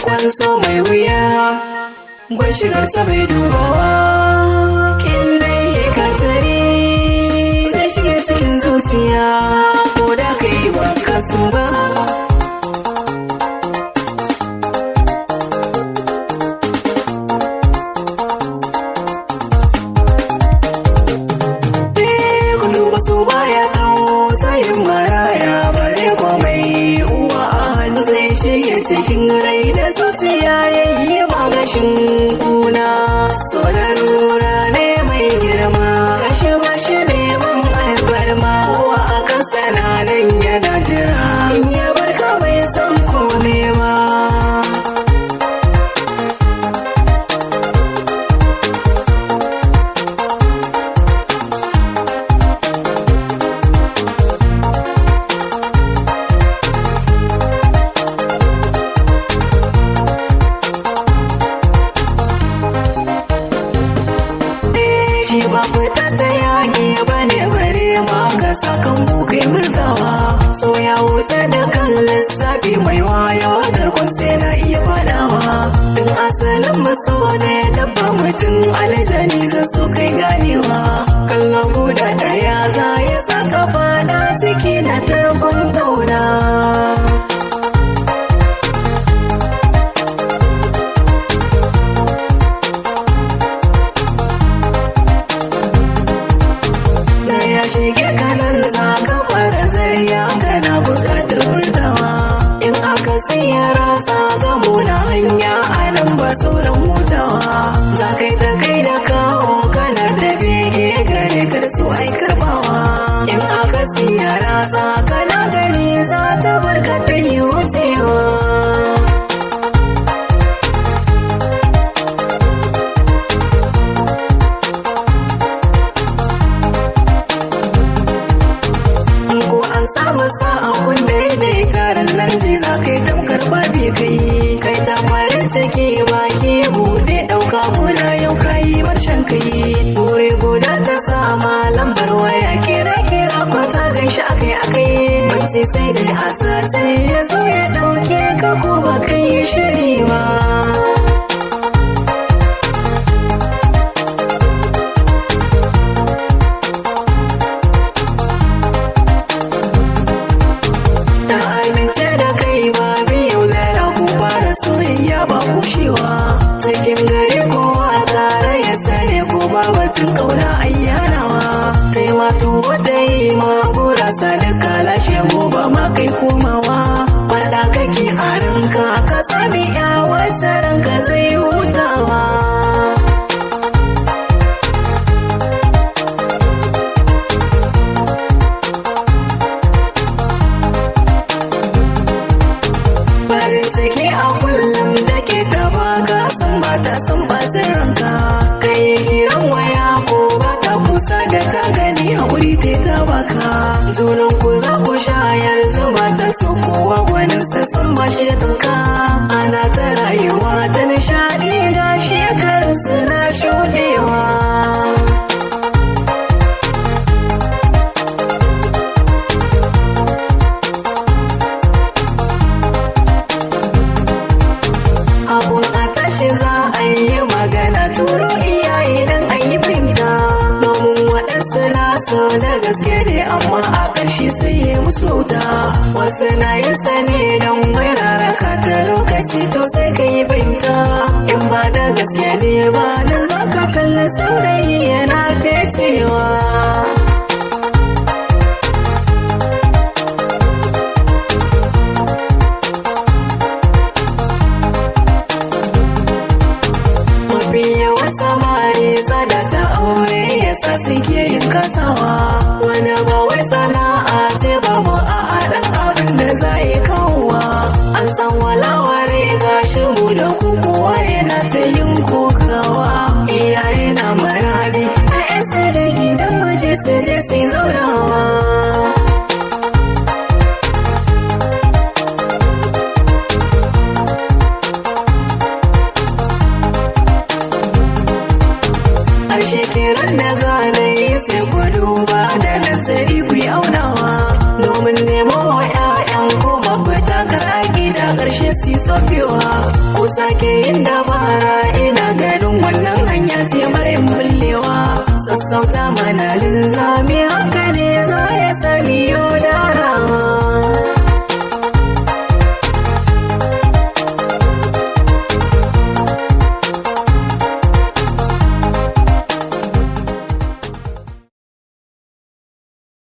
Tarkon so mai wuya, gwan shigarsa bai dubawa. In dai ka tare, zai shige cikin zuciya, ko da kai ba ka so ba. So baya tausayin maraya, bare komai uwa a hannu, zai shige cikin rai da zuciya, yayi magashin kuna. So larura ne mai girma, kashe bashi neman alfarma, kowa a kasa na nan yana jira, in ya barka bai san kome ba. Shi ba fitar da yaƙi ba ne, bare ma ka sakan kai murzawa. So ya wuce da kan lissafi, mai wayo tarkon sai na iya fadawa. Tun asalin maso ne dabba, mutum, aljani, zan so kai ganewa. Kallon guda ɗaya za ya saka fada ciki na tarkon kauna. Shige kanan za ka fara zariya, kana buƙatar furtawa. In aka sai ya ratsa gamo na hanya, a nan ba sauran hutawa. Za kai ta kai da kawo, kana da bege gare ka da su ai karbawa. In aka sai ya ratsa, kana gani za ta barka ta yi wucewa. Samu sa'a kun daidaita, nan ji za kai tamkar babi, kai kai ta farin ciki, baki bude dauka muna yau kai marshen kai. Bure guda ta sama lambar waya, kira kira kwata ganshi akai akai. Bacci sai dai a sace, ya zo ya dauke ka ko ba kai shiri ba. Da kai ba biyu da ku fara soyayya ba kushewa, cikin gari kowa tare ya sare ko ba batun kauna ayyanawa. Kai ma tuwo ta yi ma gurasa da kalashe, gobe ma kai komawa. Faɗa kake a ranka, ka sami ya wata ranka zai hutawa. Farin ciki a kullum da ke ta baka, san ba ta san bacin ranka. Kai hiran waya ko ba ta kusa, da ta gani hakuri ta ta baka. Junan ku za ku shayar zuma ta so, kowa gwanin sa san ba shi da tamka. Ana ta rayuwa ta nishaɗi, ga shekarun suna shuɗewa. Tashi za a yi magana, turo iyaye dan a yi fahimta, domin waɗansu na so da gaske ne, amma a ƙarshe sai yi musu wuta. Wasu na yin sane don wai raraka ta lokaci, to sai ka yi fahimta, in ba da gaske ne ba, dan za ka kalli saurayi yana feshewa. Yawan samari tsada ta aure yasa suke yin kasawa. Wani ba wai sana'a ce babu, a haɗin abin da za yi kawowa. An san walaware gashi mu da ku, kowa yana ta yin kokawa. Iyaye na maradi a su da gidan waje su je su zaunawa. Ƙarshe kiran da za na yi, sai ku duba da nazari, ku yi aunawa, domin nemo wa 'ya'yan ku mafita, kar a gida ƙarshe su tsofewa. Ko sake yin dabara, ina ganin wannan hanya ce mara bullewa. Sassauta mana linzami, haka ne za ya sani yau da